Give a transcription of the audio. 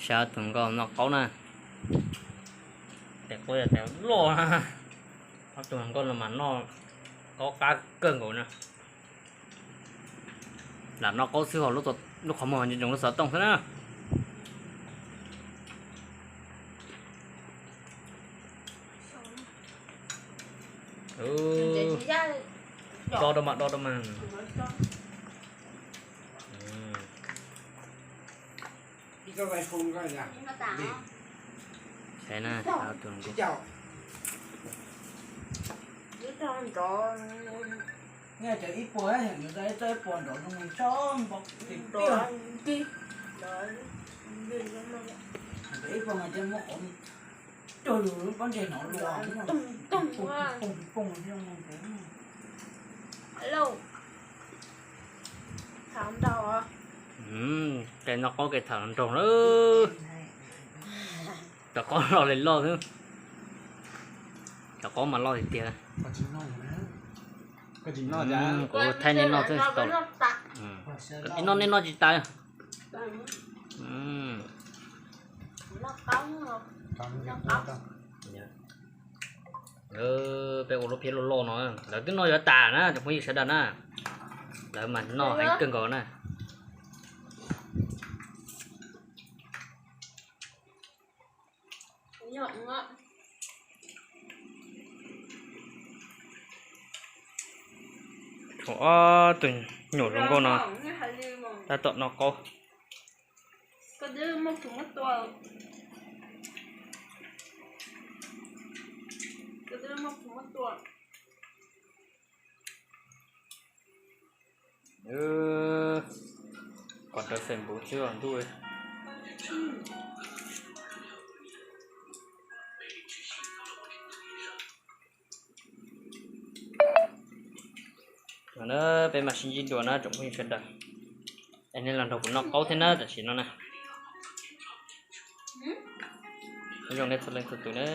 Saib tus hluas nkauj noj qaub na. Tes qaub yog tes loj na. Ob tug hluas nkauj no mas noj qaub qab kawg nkaus na. Lam noj qaub xwb ho lub qhov muag zoo lub xov tooj xwb na. Do rau mas, do rau mas. Saib na, tus hluas nkauj. Tes noj qaub tes tham nraug na. Cov qaub loj li loj xwb. Cov qaub mas loj tiag tiag. Kuv thaij nej noj xwb tau. Ib noj nej noj tsis tas. Peb ua lub phiab loj loj no, lawv twb noj yuav tas na cov phooj ywg sawv daws na. Lawv mas noj heev kawg nkaus na. Tshuav ob tug nyuam hluas nkauj no tab tom noj qaub. Kom rawv Facebook xwb os ntuj. Peb mam sib ntsib dua na tsoom phooj ywg sawv daws. Es nej los nrog kuv noj qaub thiab na tam sim no na. Nyob zoo nej txhua leej txhua tus na.